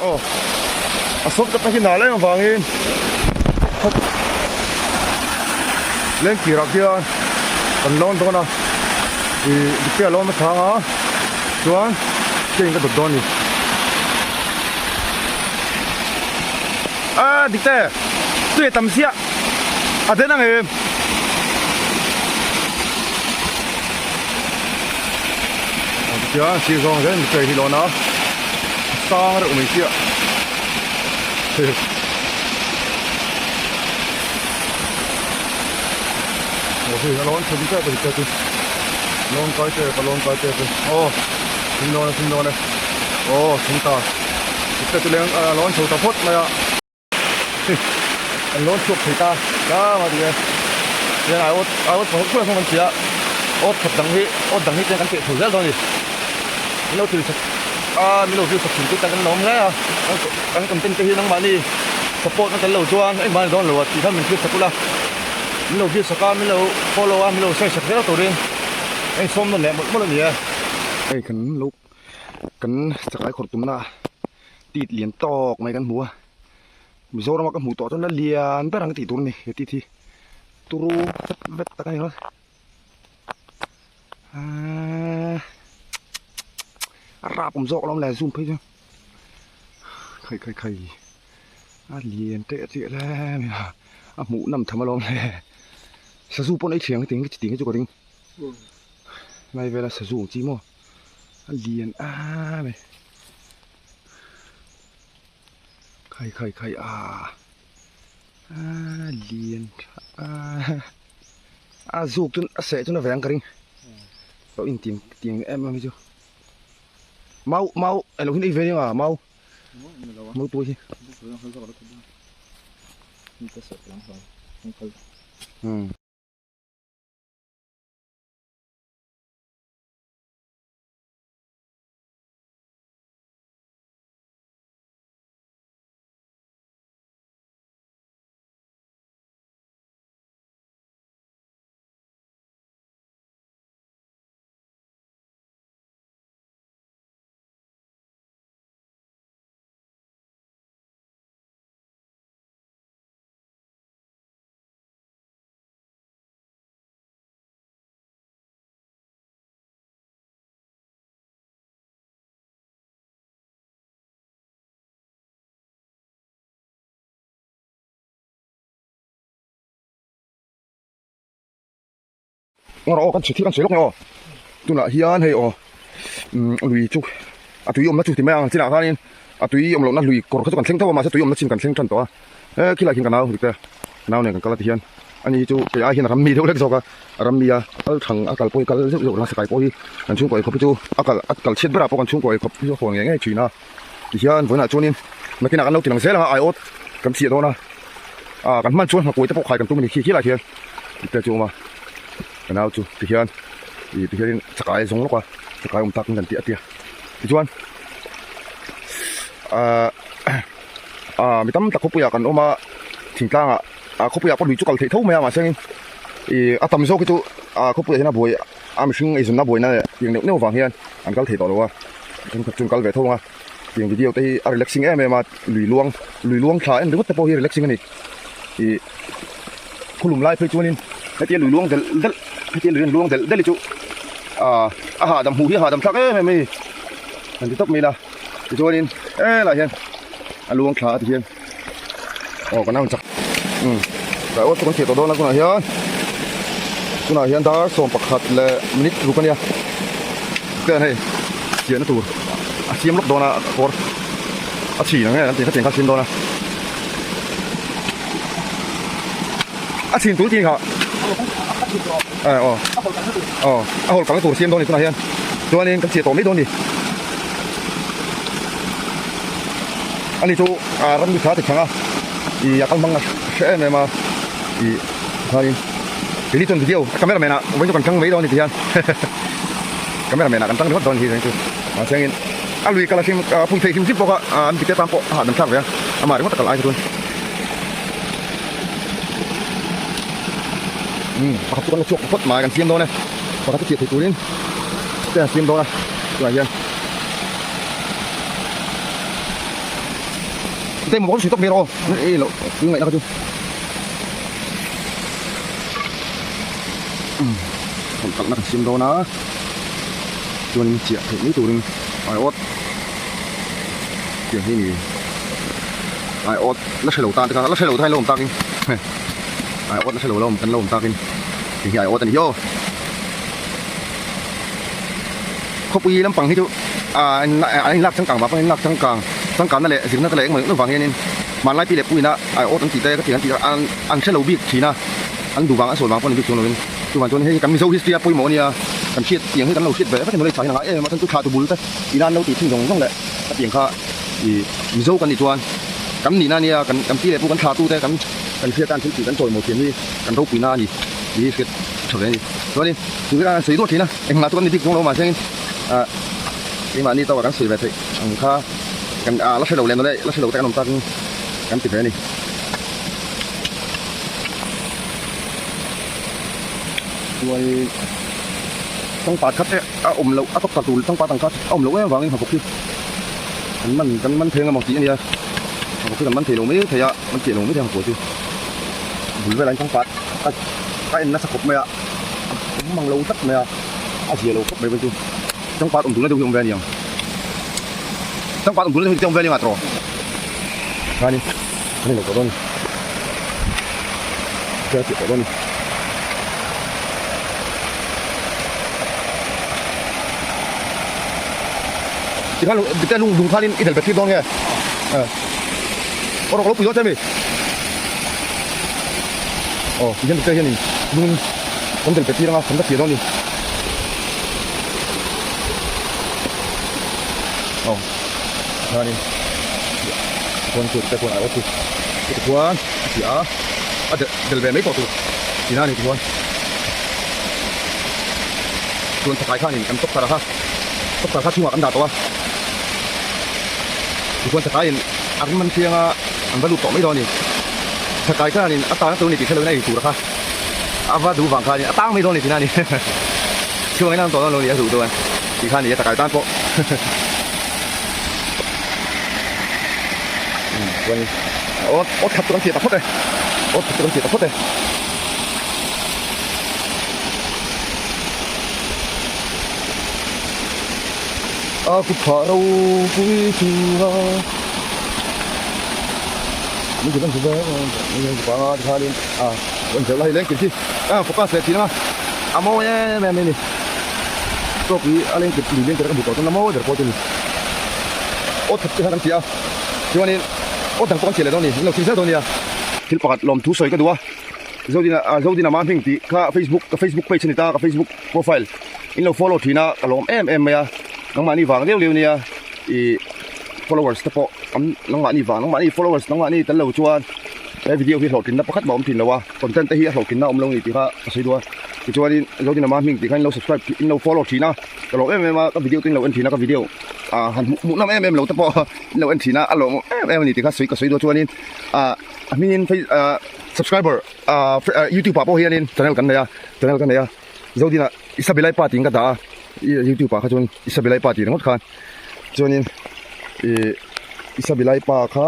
Aw a sawt ka takin dah leng avangin khawp lengkirah khian kan lawn dawn a ih dikte a lawn hmasa ang a chuan chain ka dawt dawn a ni a dikte tui a tam chiah a den ang em. Tichuan sir zawng zel in chair hi lawn a sang reuh mai chiah aw hei a lawn chhun tep a ni chu lawn kai tep a lawn kai tep e aw thing dawn e thing dawn e aw thing ta te chu leng a lawn chho ta phawt mai a. An lawn chhuak thei ta tlâng a ti e. Tihian ai awt ai awt pakhat khulah sawn kan hria a, awt khat dang hi awt dang hi chuan kan teh chho zel dawn a ni. Min lo thil sak a, min lo view sak thin chu kan lawm hle a, kan content te hi nangmahni support na tel lo chuan engmah a ni dawn lo a tih khan min thlir sak ula, min lo view sak a, min lo follow a, min lo share sak zel turin a insawm nawn leh mawlh mawlh a ni e. Hei kan lo kan chakai khawrh tumna tit lian tawk mai kan hmu a. Mizoram a ka hmuh tawh chuan la lian ber ang tih tur a ni he tit hi turu vet vet tak a ni rawt aaa a rap awm zawk alawm le zoom phei chu khai khai khai a lian teh chiah le mai a a hmuh nawm tham alawm le sazu pawh an ei thiang hetiang hi chutiang hi chu ka ring lai vela sazu ang chi maw a lian em mai. Khai khai khai a a lian tha a a zuk chu a seh chu na ve ang ka ring lo in tiang tiang em em hi chu mau mau alo hin ei ve nia mau mau tuai hi um. Ngawr aw kan chhe thil kan sawi lawk nge aw tunah hian hei aw umm lui chu a tui awmna chu ti mai ang chinah khanin a tui awm lohna lui kawr kha chu kan thleng tho a mahse tui awmna chin kan thleng tan tawh a he khilai khian ka nau dik te nau nen kan kal a ti hian ani hi chu kei ai hian a ram mi deuh hlek zawk a a ram mi a kal thang a kal pawh hi kal zeuh zeuh reng a sakai pawh hi kan chhungkaw eikhawp hi chu a kal a kal chhiat berah pawh kan chhungkaw eikhawp hi chu a hawn ngei ngei thin a. Tihian vawiinah chuanin nakinah kan lo ti lang zel ang a aiawt kan chhiah dawn a ah kan hman chuan hmakuai te pawh khai kan tum a ni khi khi lai hian tih te chu a awm a ka nau chu tihian ih tihianin chakai a zawng lawk a chakai awm tak in kan tih a tia tichuan ah ah mi tam tak khawpuiah kan awm a thingtlangah ah khawpuiah pawh lui chu kal theih tho mai a mahse angin ih a tam zawk hi chu ah khawpuiah hian a buai a mihring eizawnna buaina leh tiang neuh neuh vang hian an kal thei tawh lo a. Thenkhat chu an kal ve tho ang a, tiang video te hi a relaxing em em a, lui luang lui luang thla en ringawt te pawh hi relaxing a ni. Ih khulum lai phei chuanin hetia lui luang delh delh hetia lui an luang delh delh hi chu ah a hahdam hmuh hi a hahdam thlak em em a ni. Han ti tawp mai ila tichuanin helaiah hian a luang thla a ti hian aw kan ang chak umm tlai awt chu kan theh tawh dawn a tunah hian tunah hian dar 11 leh minute ruk a nia ten hei chiahna tur a siam lawk dawn a kawr a chhin ang nge kan tih kha tiang kha a siam dawn a a chhin tur tih kha eh aw aw a hawl kalna tur a siam dawn a ni tunah hian chuanin kan chhiah tawh mai dawn a ni. Ani chu ah ram tha ti thang a ih a kal hmang a hre em em a ih khanin keini chuan video a camera man ah vawiin chu kan tang mai dawn a ni ti hian camera man ah kan tang ringawt dawn a ni hi chu mahse angin a lui kal a hrim a phun theih hrim hrim bawk a ah an bike tan pawh a hahdam thlak ve a amah ringawt a kal ai kha chuan umm pakhat chu kan la chhuak phawt mai kan siam dawn e pakhat chu chhiah thei turin te an siam dawn a tunah hian. Tei maw sui tawk ve rawh aw ei loh tui ngaihna kha chu umm thawm kalhna kan siam dawn a chuanin chiah theih mai turin aiawt tiang hi ni aiawt la hre lo tan te kha la hre lo tan lo awm takin aiawt la hre lo la awm kan lo awm takin tiang hi aiawt a ni hi aw. Khawpui lampang hi chu ah an inlak changkang vang pawhin inlak changkang changkanna leh zirna te leh engemaw engemaw vang hianin hmanlai pi leh puiin a aiawt an tih te ka tih an tih an an hre lo bik thin a an duh vang an sawi vang pawh ni bik chuang lovin chuvang chuan hei kan Mizo history a pawimawh ania kan hriat tiang hi kan lo hriat ve vek a ni lei tha hian a ngai em em a chuan chu thla tu bul te ina an lo tih thin zawng zawng leh a tiang kha ih Mizo kan nih chuan kan nihna ania kan kan pi leh pu kan thla tu te kan kan hriat a an thil tih kan chawimawi thiam hi kan ropuina a ni tih hi hriat tha ve a ni chuanin. Chu hian an sawi duah thin a, engmah chu kan ni bik chuang lo mahse ah keimahni tawkah kan sawi ve theih ang kha kan ah la hre lo leh nawleh la hre lo te kan awm tak kan ti ve a ni. Chuan changpat khat te a awm loh a tawk ta tur changpat ang kha a awm loh em avangin hnathawk hi kan man kan man thei ang emaw tih a nia hnathawk hi kan man thei lo mai thei a man chiah lo mai thei ang pawh chu bul velah hian changpat a a en nasa khawp mai a. A awm mang lo tlat mai a, a zia lo khawp mai chu changpat awm duhna deuh hi awm ve a ni ang changpat awm duhna deuh hi awm ve a ni ang a tawh khanin an inlo tawh dawn a ni a chiah tawh dawn a ni. Tikhan dikte lung lung khanin i del bet thlir dawn nge aw rawk lo pui dawn che a mi. Aw tihian dikte hianin lungin kan del pe tir anga kan va tir dawn a ni. Aw tikhanin chuan chu dikte chuan a awt chu tichuan a chiah a a del del ve mai tawh tur tihna a ni tichuan chuan thakai khanin kan tawk thar a kha tawk thar kha chhungah kan dah tawh a tichuan thakaiin a rim an thiang a an va lut tawh mai dawn a ni. Thakai khanin a tana tur a ni tih hre loin a ei tur a kha a va duh vang khanin a tang mai dawn a ni tihna a ni. Chhuang in a tawh dawn lo a ni a duh dawn tih kha a ni a thakai tan pawh. Chuan awt awt khat chu kan chiah ta phawt e awt khat chu kan chiah ta phawt e. A kut phah ropui chunga. A mawi em em a ni tawpui a leng kir lui leng kir ka hmu tawh chuan a mawi ber pawh chu a ni aw that te khan an ti a chuanin aw dang pawh an chiah leh dawn a ni in lo thil zel dawn a nia. Thil pakhat lawmthu sawi ka duh a Zodina Zodina mah hming tih kha Facebook ka Facebook page a ni ta ka Facebook profile in lo follow thin a ka lawm em em mai a nangmahni vang leu leu nia ih followers te pawh an nangmahni vang nangmahni followers nangmahni tel lo chuan he video hi hlawhtlinna pakhat mah a awm thin lo a content te hi a hlawhtlinna a awm lo a ni tih kha ka sawi duh a tichuanin Zodinama hming tih kha in lo subscribe in lo follow thin a ka lawm em em a ka video te in lo en thin a ka video ah han hmuh hmuh nawm em em lo te pawh in lo en thin a a lawm em em a ni tih kha sawi ka sawi duh a chuanin ah a hmingin ah subscriber ah youtube ah pawh hianin channel kan nei a channel ka nei a Zodina Isabelai pa tiin ka dah a youtube ah kha chuan Isabelai pa tih ringawt khan chuanin ih Isabelai pa kha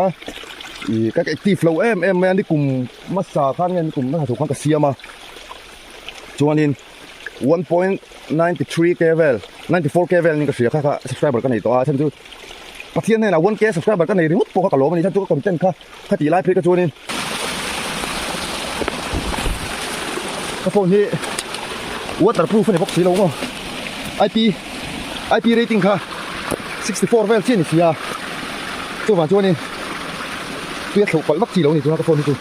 ih ka active lo em em mai a nikum hmasa khan nge nikum hmasa thu khan ka siam a chuanin 1.93 k vel 94 k vel niin ka hria kha kha subscriber ka nei tawh a chhan chu Pathian hnenah 1 k subscriber ka nei ringawt pawh kha ka lawm a ni chhan chu ka content kha kha tih lai phei ka chuanin ka phone hi waterproof a ni bawk si lo maw IP IP rating kha 64 vel chiah a ni si a chuvang chuanin tui a thlauh palh vak chi lo a ni tuna ka phone hi chu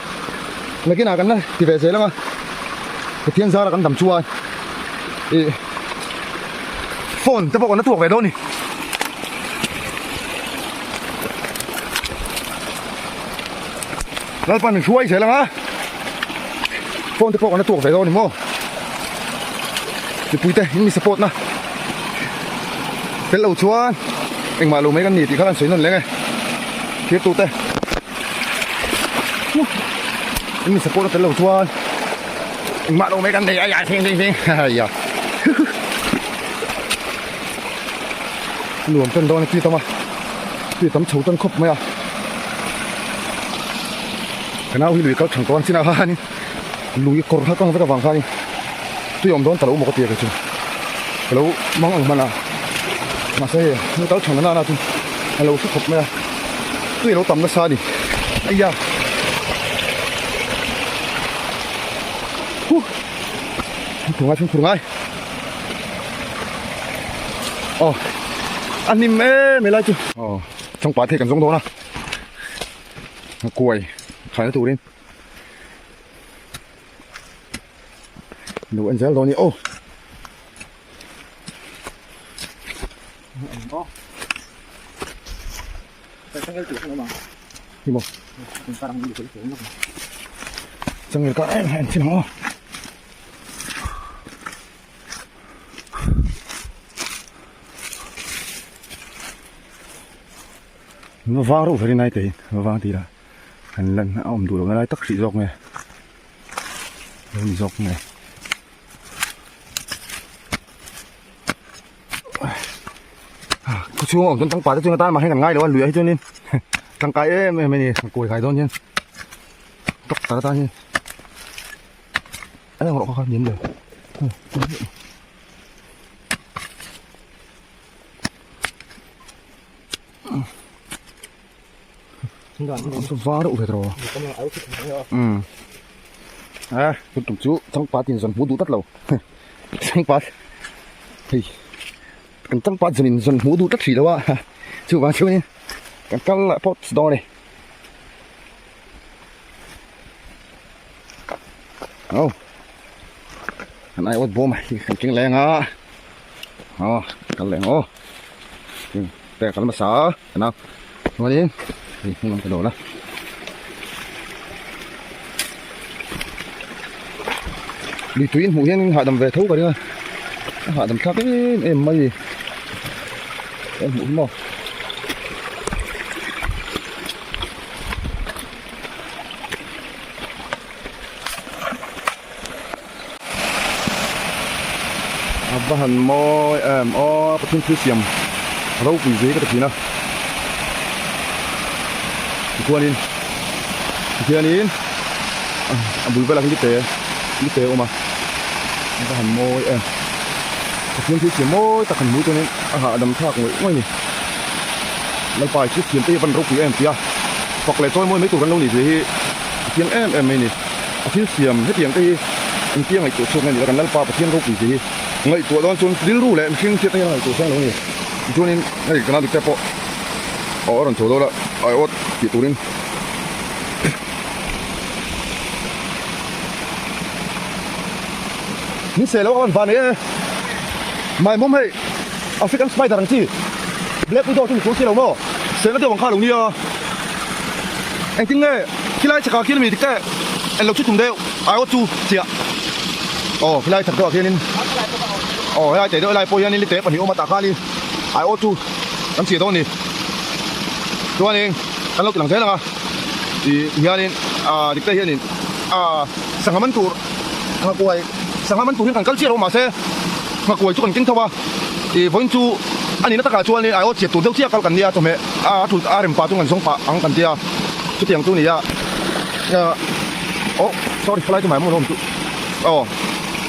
nakinah kan la ti ve zel ang a Pathian zara kan dam chuan ih phone te pawh kan la tuak ve dawn a ni. Lalpan min hruai zel ang a phone te pawh kan la tuak ve dawn a ni maw mipui te in mi support na fel lo chuan engmah lo mai kan ni tih kha kan sawi nawn leng e thlir tu te in mi support na tel lo chuan engmah lo mai kan ni ai ai thing thing thing ai nuam tan dawn a ti tam a ti tam chho tan khawp mai a. Ka nau hi lui kal thang tawn chinah khanin lui kawr kha kang vek avang khanin tui awm dawn ta lo maw ka ti a kei chu ka lo mang ang hman a mahse hei lui kal thang nana chu a lo hre khawp mai a tui a lo tam nasa a ni aia huh thung ngai thung ngai aw a hnim em helai chu aw changpa thei kan zawng dawn a. Kuai khaina turin lo en zel dawn i aw. Hi maw changel kar em em thin ang aw. Va vang reuh verin ai kei va vang tih lah han lan a awm duh lohna lai tak hrih zawk nge lo ni zawk nge khaw chhung a awm chuan tangpa te chuan atan mah hian kan ngai lo a luiah hi chuanin tangkai em em a ni kawi kai dawn hian doctor atan hian a lang rawh kha kha niam lo. Var deuh ve tawh umm a tun tum chu changpat in zawn hmuh duh tlat lo changpat hei kan changpat zawn in zawn hmuh duh tlat hrih lo a chuvang chuanin kan kal leh phawt dawn a ni aw kan aiawt bawm a hi kan keng leng a aw kal leng aw te kal hmasa a chuanin hei hnung lam ka dawl a. Lui tui in hmuh hian hahdam ve tho ka ring a a hahdam thlak em em mai a hmuh hi maw. A va han mawi em aw Pathian thil siam ropui zui ka ti thin a tichuanin tihianin a bul velah hian lite lite a awm a a va han mawi em Pathian thil siam mawi tak han hmuh chuanin a hahdam thlak ngawih ngawih a ni Lalpa i thil siam te hi a van ropui em tia fak leh chawi mawi mai tur kan lo nih zia hi a chiang em em mai a ni. A thil siam hetiang te hi engtia ngaihtuah chhuak nge ni la kan Lalpa Pathian ropui zia hi ngaihtuah dawn chuan rilru leh mihring hriat te hian a ngaihtuah hrang lo a ni. Tichuanin hei kan dik te pawh aw a rawn chho dawn a aiawt tih turin min seh lo a van nei e maimawm hei African spider ang chi black widow chu ni chuang si lo maw sehna deuh ang kha lo nia. Engtin nge khilai chhakah khian mi dik te en lo chu tum deuh aiawt chu chiah aw khilai chhak deuhah khianin aw helai teh deuh helai pawh hianin lite pahnih awm a tah khanin aiawt chu kan chhiah dawn a ni chuanin kan lo ti lang zel ang a ih hianin ah dik te hianin ah sangha man tur nghakuai sangha man tur hian kan kal chiah lo mahse nghakuai chu kan keng tho a ih vawiin chu a nihna takah chuanin aiawt chhiat tur deuh chiah kal kan nia chawhmeh. A thut a rem pah chu kan zawng pah ang kan tia chutiang chu nia oh sorry helai chu maimum a lo awm chu aw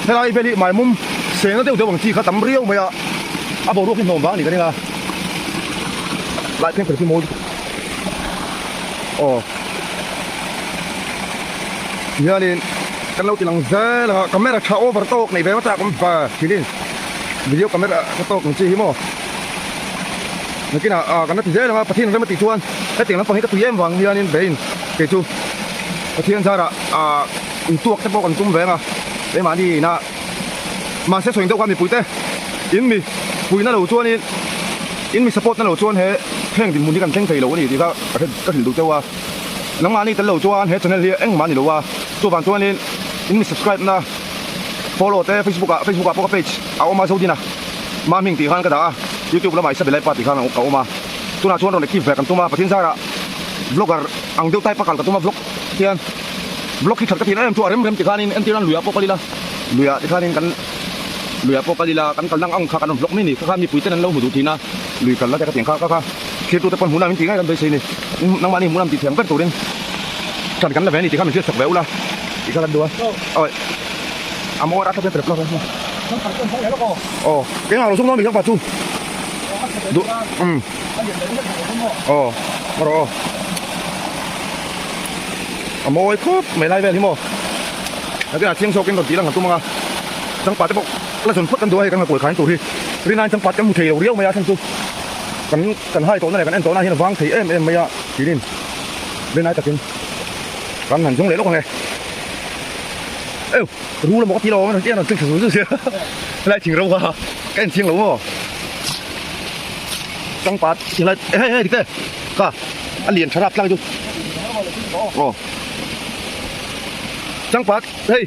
helai vel hi maimum sengna deuh deuh ang chi kha tam riau mai a a boruak hi hnawm vang a nih ka ring a lai pheng phel khi mawi aw hianin kan lo ti lang zel a camera tha over tawk nei ve hmasa awm va thinin video camera ka tawk ang chi hi maw. Nakinah ah kan la ti zel ang a, Pathian rem a tih chuan hetiang lampang hi ka tui em vang hianin bein kei chu Pathian zarah ah intuak te pawh kan tum ve ang a, keimahni inah mahse sawi deuh kha mipuite in mi puihna lo chuanin in mi support na lo chuan he heng dinhmun hi kan thleng thei lo a ni tih kha ka hre ka hrilh duh cheu a, nangmahni tel lo chuan he channel hi engmah a ni lo a, chuvang chuanin in mi subscribe na follow te Facebook ah Facebook ah pawh ka page a awm a Zodina. Mahming tih khan ka dah a, YouTube lamah Isabella pa tih khan ka awm a, tunah chuan rawn active ve kan tum a, Pathian zarah vlogger ang deuh type a kal ka tum a, vlog hian vlog hi that ka tih na em chu a rem rem ti khanin entir nan luiah pawh kal ila, luiah ti khanin kan luiah pawh kal ila kan kalna ang kha kan rawn vlog mai a ni, kha kha mipui ten an lo hmu duh thin a, lui kalna te ka tih ang kha kha kha thirtute pawn hmuhnam in tih ngei kan beisei a ni, nangmahni hmuhnam tih thiam ber turin. Ṭan kan la ve a ni tih kha min hriat chak ve ula tih kha kan duh a. Awi a mawi a thlap hian tlap tlap a. Aw keimah lo sawm dawn mi changpat chu. Duh umm aw a rawh aw. A mawi khawp mai lai vel hi maw. Nakinah chiang zawkin rawn tih lang kan tum ang a. Changpat te pawh la zawn phawt kan duh a hei kan ngakuai khain tur hi. Rinain changpat kan hmu thei lo riau mai a chhan chu kan kan hai tawhna leh kan en tawhna hian a vang thei em em mai a tinin rinai takin kan han zawng leh lawk ang e. Eu ru emaw ka ti lo a rawn rawn tling thla zul zul sia helai thing ro kha ka en chiang lo maw. Changpat helai hei hei dikte kha a lian tha rap tlang chu aw changpat hei.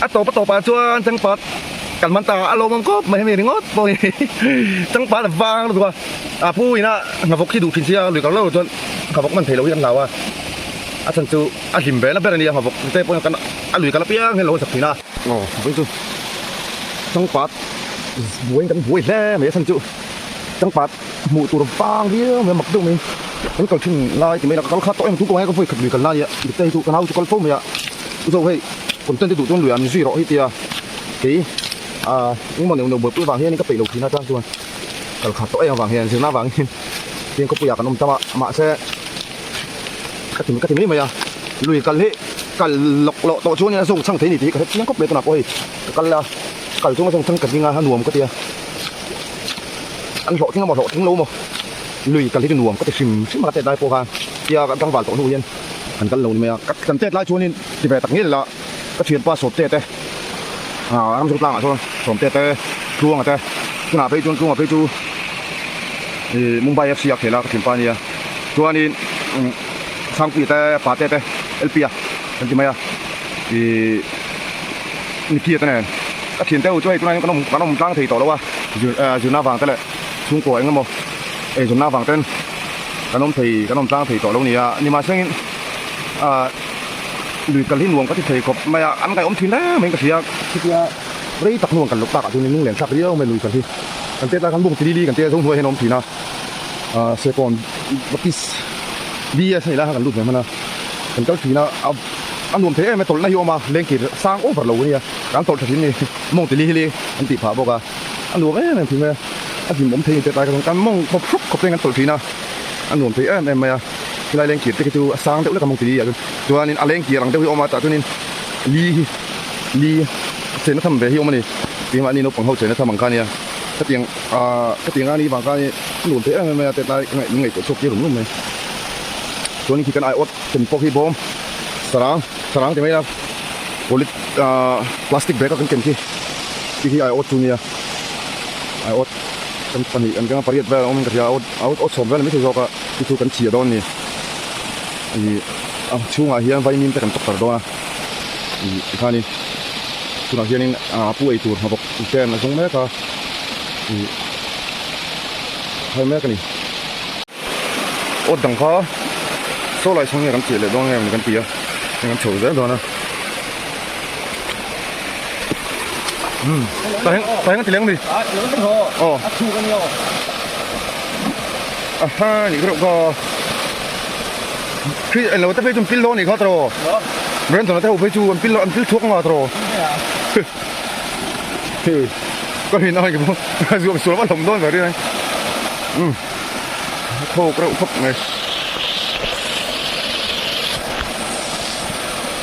A tawp a tawpah chuan changpat kan man ta a lawmawm khawp mai hemi ringawt pawh hi changpat a vang lutuk a a pu ina hnavawk hi duh thin sia lui kal lo chuan hnavawk man thei lo hi an hlau a a chhan chu a hlim ve na ber a nia hnavawk te pawh kan a lui kal apiang hian lo sak thin a aw vawiin chu changpat buaiin kan buai hle mai a chhan chu changpat hmuh tur vang viau mai a mak deuh mai kan kal thin lai ti mai la ka kal khat tawh em tu kawng hian ka vawi khat lui kal lai a dikte hi chu ka nau chu kal fo mai a. Zo hei content te duh chuan lui ah min zui rawh hi tia kei ah engmaw neuh neuh buaipui avang hianin ka peih lo thin a chuan chuan kal khat tawh em avang hian zirna avang hian tin khawpuiah kan awm tam a mahse ka ti ka ti mai mai a lui kal hi kal lawk loh tawh chuan a zawng chhang thei a ni tih hi ka hre chiang khawp mai tunah pawh hei ka kal a kal chunga zawng chhang ka ding a a nuam ka ti a an hlawhtling emaw hlawhtling lo maw lui kal hi chu nuam ka ti hrim hrim a ka tet lai pawh khan tia ka tlangval tawh hnu hian. An kal lo ni mai a, ka kan tet lai chuanin ti ve tak ngel la ka thianpa Sawmte te ah ram tlangah sawn Sawmte te Tluanga te tunah phei chuan Tluanga phei chu ih Mumbai FC a khel a ka thianpa ania chuanin Sangpuia te Pate te LP a kan ti mai a ih Nikia te nen ka thiante ho chu hei tunah hian kan awm kan awm tlang thei tawh lo a zir zirna vang te leh chhungkua eng emaw eizawnna vang ten. Kan awm thei, kan awm tlang thei tawh lo nia. Nimahsengin ah lui kal hi nuam ka ti thei khawp mai a, an ngaihawm thin hle maiin ka hria. Chutia rei tak hnuang kan lawk takah chuan lung len thlak riau mai lui kal hi. Kan tet lai khan bung tili li kan tia zo hnuai hian a awm thin a, ah Sekawn Baptist BS a ni lai khan kan lut ve hman a, kan kal thin a, a nuam thei em a, tawlhna hi a awm a, lengkir sang over lo a nia, kan tawlh tha thin a ni, mawng tili hi li an tih phah bawk a. A nuam em em thin mai a, a hlimawm thei tet lai kha chuan kan mawng khawp hrup khawp te hian kan tawlh thin a, a nuam thei em em mai a, helai lengkir te khi chu a sang deuh lek a mawng tili ah chuan, chuanin a lengkir ang deuh hi a awm a tah chuanin li hi li chenna tham ve hi a awm a ni, keimahni naupang ho chenna tham ang kha a nia, khatiang ahh khatiang a nih vang khan a nuam thei em em mai a tet lai min ngaihtuah chhuak tir rum rum mai, chuanin khi kan aiawt ken pawh khi bawm sarang sarang ti mai ila. Poly ah plastic bag a kan ken khi khi hi aiawt chu nia aiawt kan pahnih kan keng a pariat vel a awm in ka hria a awt awt sawm vel a ni maithei zawk a chu chu kan chhiah dawn a ni ih a chhungah hian vaimim te kan tawk tar dawn a ih tikhanin tunah hianin ah pu ei tur hmabawk ten a zawng mek a ih hai mek a ni. Awt dang kha saw lai chhang nge kan chiah leh dawn nge kan ti a heng an chho zel dawn a umm ta heng ta heng a ti leng mi aw aha nih reuh ka khi eng lo te phei chu an pil dawn nih kha tawh Brandon-a te ho phei chu an pil an pil chhuak nga tawh hei ka rin a hei ka zuam sual va hlawm dawn ve rin a umm. Thawk reuh khawp mai.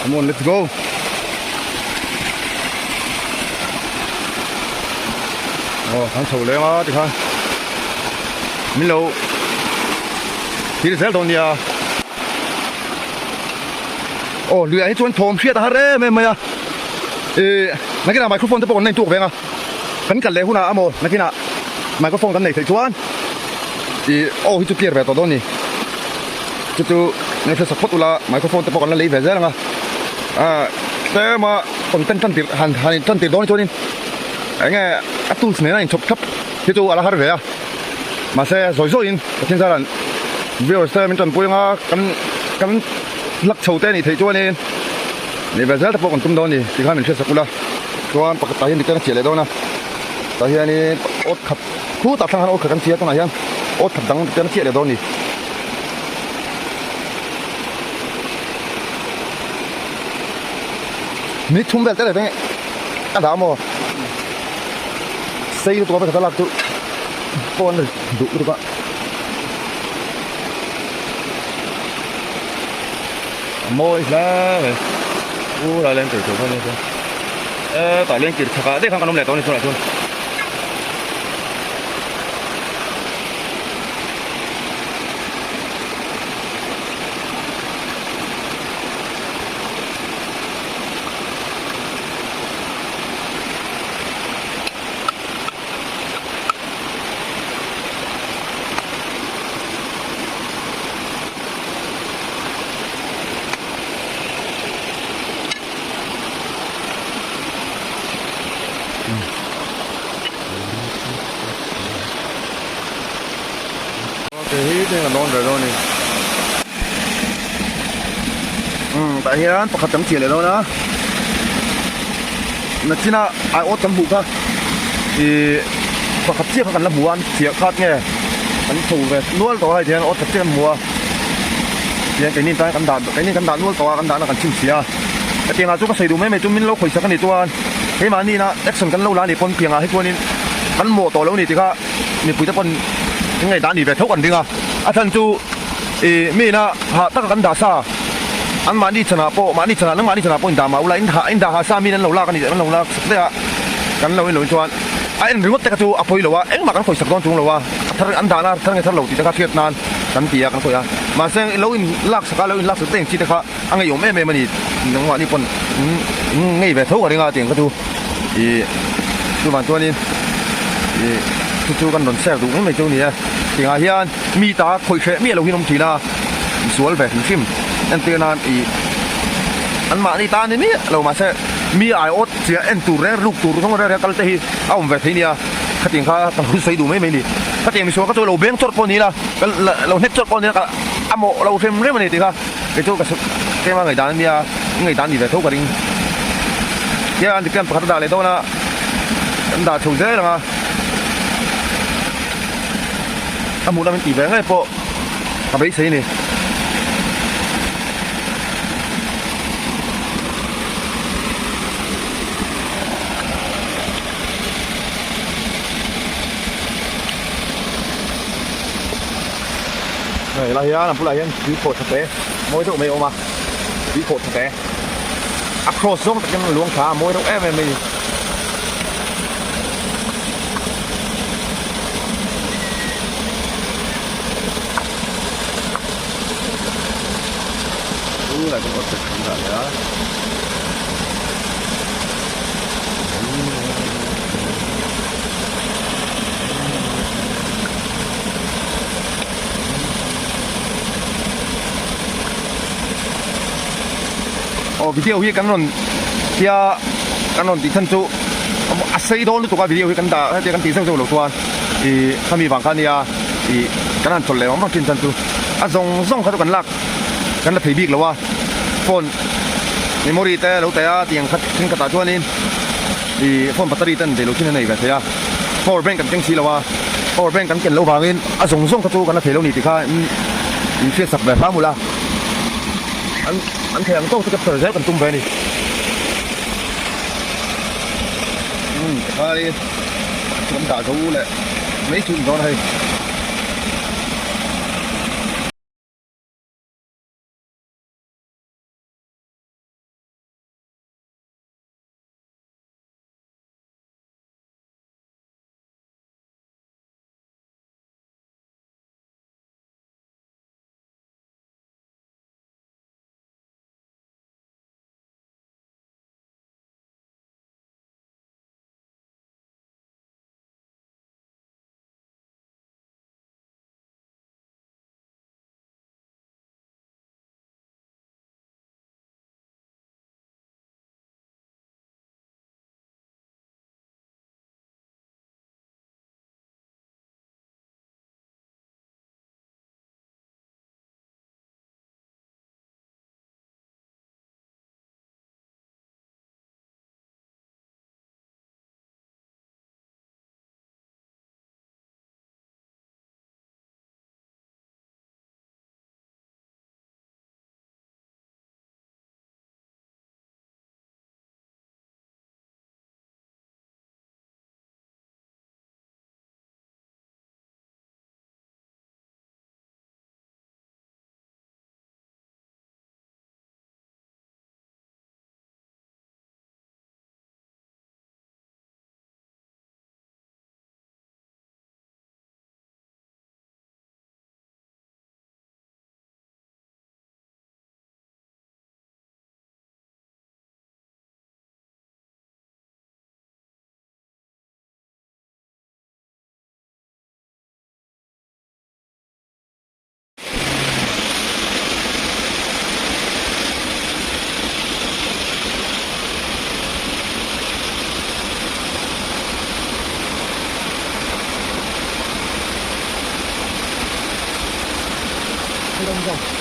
Come on, let's go. Oh, kan chho leng a tikhan. Min lo thil zel dawn nia. Oh, luiah hi chuan thawm hriat a har em em mai a. Eh, nakinah microphone te pawh kan nei tuk veng a. Kan kal leh hunah amaw nakinah microphone kan nei theih chuan ih aw hi chu clear ve tawh dawn a ni. Chu chu nge hre sak phawt ula microphone te pawh kan la lei ve zel ang a. Ah tlema content tan tir han han tan tir dawn chuanin eng nge a tools nena inchhawp thlap hi chu a la har ve a. Mahse zawi zawiin Pathian zaran viewers te min tanpui anga kan kan lak chho te a nih theih chuanin Nih ve zel te pawh kan tum dawn a ni tikhan min hriatsak ula chuan pakhat tah hian diktak a chiah leh dawn a tah hianin awt khat khutah thlang khan awt khat kan chhia tunah hian awt khat dang diktak a chiah leh dawn a ni. Minute thum vel te leh veng a dah maw? Sei lutuk a vek a lak chu pawh an duh lutuk a. A mawi hle mai. U lai leng kir tur kha nia chuan. E tah leng kir chhakah daih khan kan awm leh tawh a ni chhuanah chuan. Tah hian pakhat kan chiah leh dawn a nachina aiawt kan hmuh kha ih pakhat chiah kha kan la hmu a chiah khat nge kan chho ve nual tawh a hei tihian awt khat chiah kan hmu a tihian keini tan kan dah keini kan dah nual tawh a kan dahna kan chhinchhiah a hetiang ah chu ka sawi duh mai mai chu min lo khawihsak a nih chuan keimahni ina action kan lo la a nih pawn piangah hi chuanin kan mawh tawh lo a ni tih kha mipui te pawn ngaihdan a nih ve tho kan ring a a chhan chu ih mi ina hah taka kan dah sa an mahni chanah pawh mahni chanah nangmahni chanah pawh indah mah ula in hah indah hah sa min an lo lak a ni an lo lak sak daih a kan lo in lo chuan a en ringawt te kha chu a pawi lo a engmah kan khawih sak dawn chung lo a a thar an dahna thar nge thar lo tih te kha hriat nan kan ti a kan khawih a mahse lo in lak sak a lo in lak sak te ang chi te kha a ngeiawm em em a ni nangmahni pawn in ngei ve tho ka ring a tiang kha chu ih chuvang chuanin ih chu chu kan rawn share duh mai mai chu a ni e tiangah hian mi ta khawih hreh miah lo hi an awm thin a misual ve hrim hrim entir nan ih anmahni ta ni miah lo mahse mi aiawt chiah en tur reng luk tur zawng reng reng kal te hi a awm ve thei nia khatiang kha ka lo sawi duh mai mai a ni khatiang misual kha chu lo beng chawrh pawh ni ila lo hnek chawrh pawh ni ila a mawh lo hrem rem a ni tih kha. Kei chu ka tlem a ngaihdan a nia, i ngaihdan ni ve tho ka ring. Tia an diklian pakhat a dah leh dawn a, kan dah chho zel ang a. A hmuh lam in tih ve ngei pawh ka beisei a ni. Hei lai hian a bulah hian tui khawh tha te mawi deuh mai a awm a tui khawh tha te a cross zawng takin a luang thla a mawi deuh em em mai a ni. Aw video hi kan rawn tia kan rawn tih chhan chu a sei dawn lutuk a video hi kan dah hetia kan tih zeuh zeuh loh chuan ih khami vang kha ania ih kan han chawlh leh vang vang thin chhan chu a zawng zawng kha chu kan lak kan la thei bik lo a phone memory te lo taih a tiang khat thenkhatah chuanin ih phone battery ten daih loh thin a nei ve thei a power bank kan keng si lo a power bank kan ken loh vangin a zawng zawng kha chu kan la thei lo ni tih kha in hriat sak ve hram ula an an thei ang tawk chu capture zel kan tum ve a ni umm tikhai chu kan dah zo leh mai chu ni dawn a hei.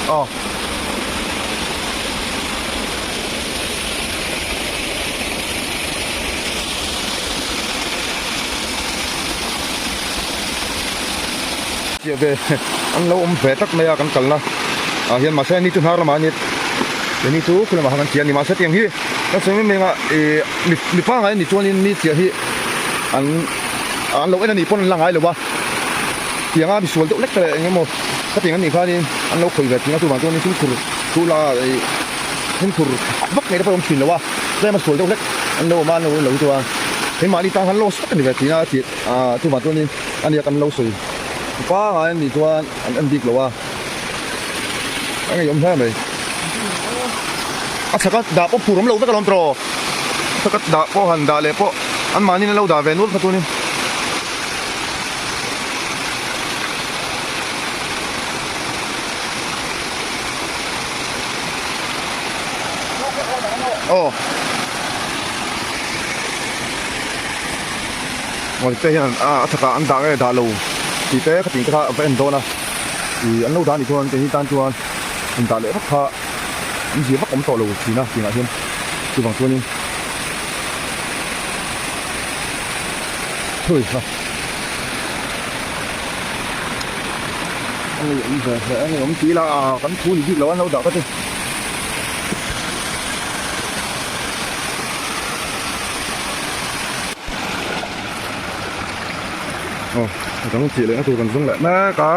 Aw. Chiah ve an lo awm ve tak mai a kan kalna ah hian mahse ni chu hnar lamah a ni keini chu khu lamah khan kan chiah a ni mahse tiang hi kan sawi mai mai anga ih mi pangngai a nih chuanin mi chiah hi an an lo en a nih pawn an la ngai lo a tianga misual deuh lek te leh eng emaw khatiang an nih khanin an lo khawih ve thin a chuvang chuanin fimkhur thu la ih fimkhur vak ngei te pawh a awm thin lo a tlem a sual deuh hlek an lo awm a an lo lo chuan keimahni tan khan loss vek a ni ve thin a tih ah chuvang chuanin a nia kan lo sawi pangngai an nih chuan an en bik lo a a ngeiawm hle mai a chhaka dah pawh phur awm lo vek alawm tawh a chhaka dah pawh han dah leh pawh anmahni an lo dah ve nual kha chuanin. Aw Ngawi te hian a a chhakah an dah nge dah lo tih te khatin te kha va en dawn a ih an lo dah anih chuan keini tan chuan in dah leh vak kha an zir vak awm tawh lo thin a tihah hian chuvang chuanin Hui ha. A ngei awm ve hle a ngei awm tih ila a kan thu ni bik lo an lo dah ka ti. Aw a dang tih leh na tur kan zawng leh mek a.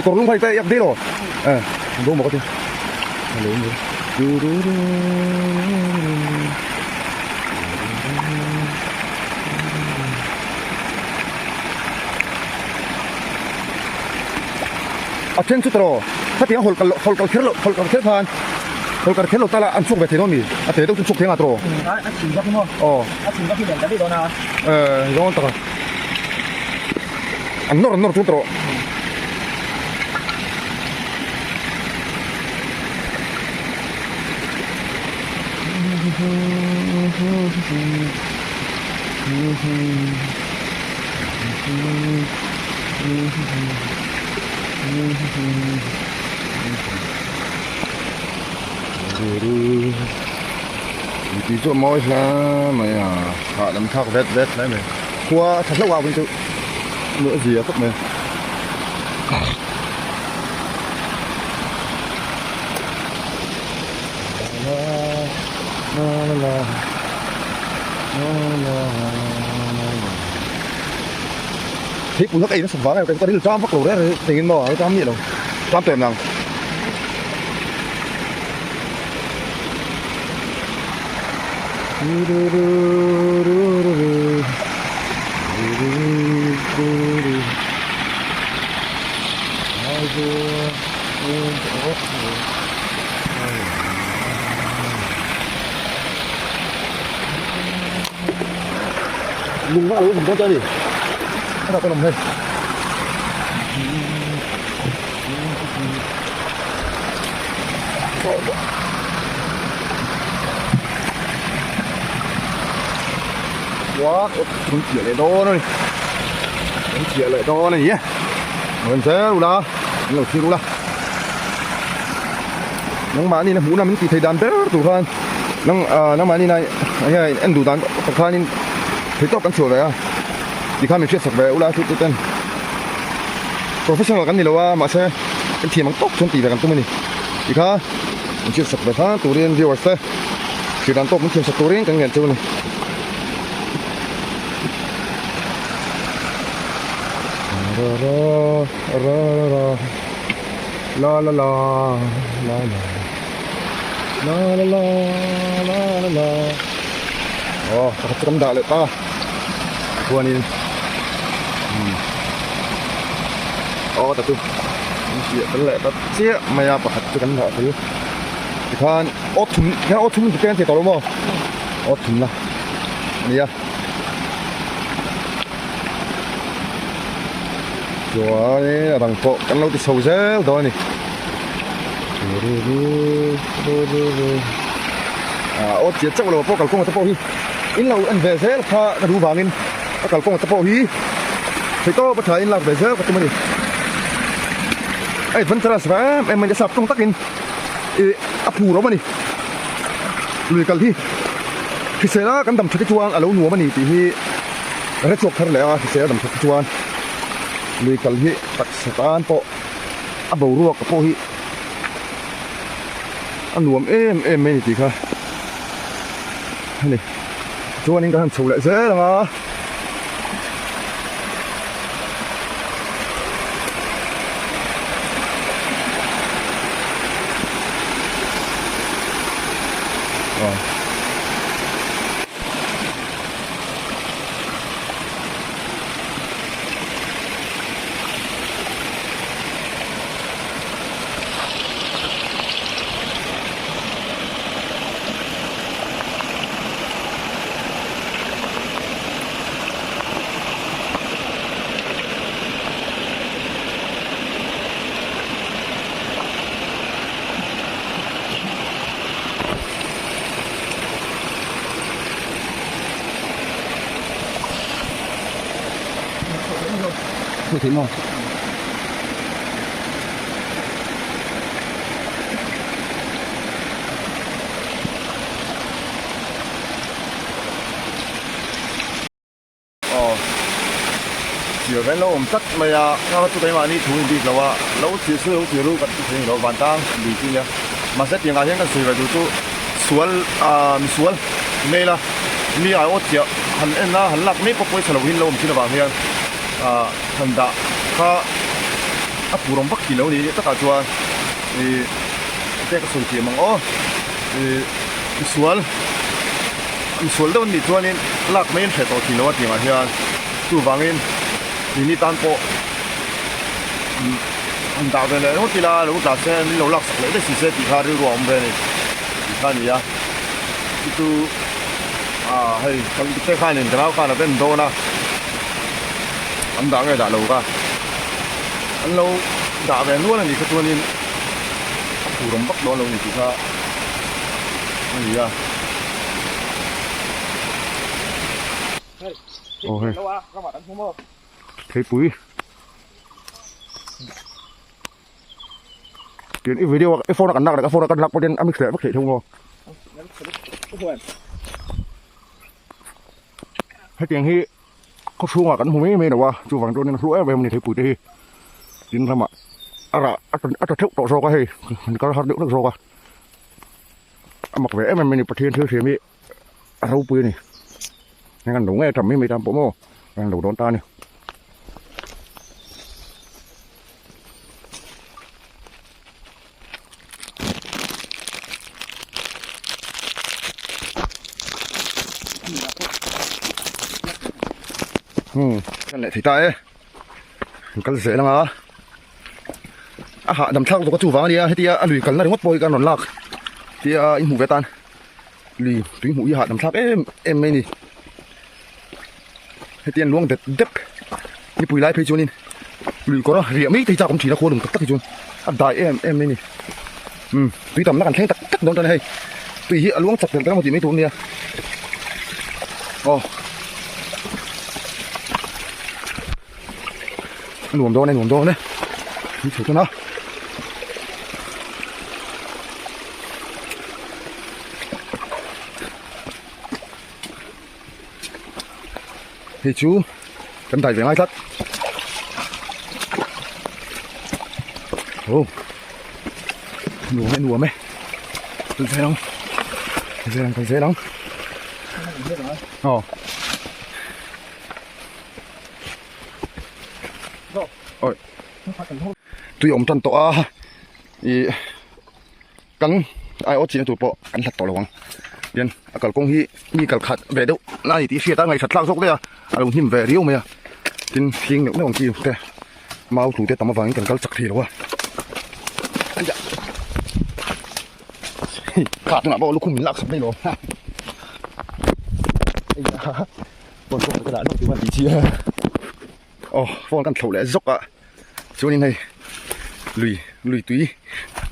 Kawr lung phai te yak dilo eh do mo ka ti lo mo a then chu tawh khatiang hawl kal hawl kal kher lo hawl kal kher khan hawl kal kher lo tala an chhuak ve thei dawn mi a te deuh chu chhuak thei nga tawh a chhin vak maw aw a chhin vak hi lian ta daih dawn a eh dawn tak a an nawr an nawr chu tawh Tui chu a mawi hle mai a hahdam thlak vet vet hle mai khua a tha hlauh a vawin chu a zia khawp mai. Theipui kha ka ei nasa vang em ka ril ṭam vak lo reng reng engin maw a ṭam miah lo ṭam tawh em nang. Lung vak lo hmun dawn chu a ni a dah pawn awm hei. Quá kan chiah leh dawn a ni kan chiah leh dawn a ni e rawn zel ula an lo thlir ula nangmahni na hmuhna min tih theih dan ber tur khan nang ah nangmahni na. Hian en duh dan tak khanin thei tawp kan chhuah ve a tikhan min hriatsak ve ula chu ten professional kan ni lo a mahse kan thiam ang tawk chuan tih ve kan tum a ni tikha min hriatsak ve hlan turin viewers te thlir dan tawk min thiamsak turin kan ngen cheu a ni. Ra ra ra la la la la la la la la la la la aw pakhat chu kan dah leh ta chuanin umm aw ta chu an chiah tel leh ta chiah mai a pakhat chu kan dah fel tikhan aw thum tikhan aw thum te an thei tawh lo maw aw thum na a nia. Chuanin a dang pawh kan lo ti chho zel dawn a ni. Ah aw chiah chauh lo pawh kalkawng te pawh hi in lo en ve zel kha ka duh vangin a kalkawng te pawh hi thei tawp a tha in lak ve zel ka tum a ni. A adventurous ve em em mai a sap tawng takin ih a phur awm a ni. Lui kal hi hrisel a kan dam that te chuan a lo nuam a ni tih hi Ka chhuak thar leh a, hrisel dam that te chuan lui kal hi taksa tan pawh a boruak pawh hi a nuam em em mai a ni tih kha a ni. Chuanin kan han chho leh zel ang a. Thei maw? Aw thir vel lo awm tlat mai a kha chu keimahni thu in bik lo a lo thir chu lo thir u kan ti thei lo vantang lui chu nia mahse tiang ah hian kan sawi ve duh chu sual ah misual mail a mi ai awt chiah han en a han lak mai pawh pawisa lo hin lo awm thin avang hian ah han dah kha a pur awm vak tih lo ni takah chuan ih te ka sawi thiam ang aw ih misual. Insual deuh an nih chuanin lak mai an hreh tawh thin lo a tihngah hian chuvangin keini tan pawh han dah ve leh ringawt ila lo tla se min lo laksak leh daih si se tih kha rilru a awm ve a ni tih kha a ni a chu chu ah hei kan te khanin ka nau khan a ben dawn a an dah nge dah lo ka an lo dah ve nual a nih kha chuanin a phur awm vak dawn lo a ni tih kha a ni a. Aw hei theipui tian i video i phone a kan lak leh ka phone a kan lak pawh hian a mix leh vek theih thung maw hetiang hi khaw chhungah kan hmu mai mai lo a chuvang chuanin a hlu em em a ni theipui te hi tin ramah a rah a tla theuh tawh zawk a hei an kal har deuh hlek zawk a. A mak ve em em mai ni Pathian thil hriam hi a ropui a ni heng an lo nge tham mai mai tan pawh maw an lo dawn ta a ni. Hmm kan leh thei ta e an kal zel ang a. A hahdam thlak zawk a chuvang a nia hetia a lui kalna ringawt pawh hi kan rawn lak tia i hmuh ve tan lui tui hmuh hi hahdam thlak em em mai a ni hetiang luang dep dep nipui lai phei chuanin lui kawr a riah mai thei chak awm thin a khualung tak tak hi chuan a dai em em mai a ni umm tui tamna kan thleng tak tak dawn tan a hei tui hi a luang chak tel tel emaw tih mai tur a nia aw. A nuam dawn e nuam dawn e ni chho tan a Hei chu kan dai ve ngai tlat. Oh. Nuam e nuam e. Kan zel ang. Kan zel ang kan zel ang. Oh. Oi. Tui awm tan tawh a. I Kan aiawt chihna tur pawh kan hlat tawh lo ang. Tian a kalkawng hi mi kal khat ve deuh na a ni tih hriat a ngaihhrat thlak zawk daih a, a lo hnim ve riau mai a. Tin hling neuh neuh ang chi te mau tlu te tam avangin kan kal chak thei lo a. Hei kha tunah pawh lukhum min lak khat mai lo. Phone pawh ka dah lawk tur a tih chi a. Aw phone kan thloh leh zawk a chuanin hei lui lui tui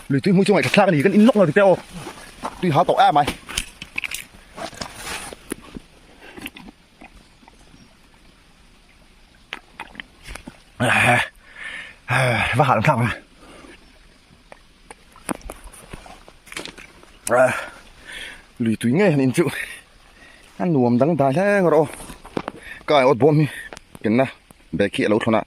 lui tui hmui chu ngaih thlak a ni kan in lawk lo tite aw tui ha tawh em mai va hah thlak a lui tui ngei han in chu a nuam dang dai hle rawh aw ka aiawt bawm hi kenna bag hi a lo thlawn a.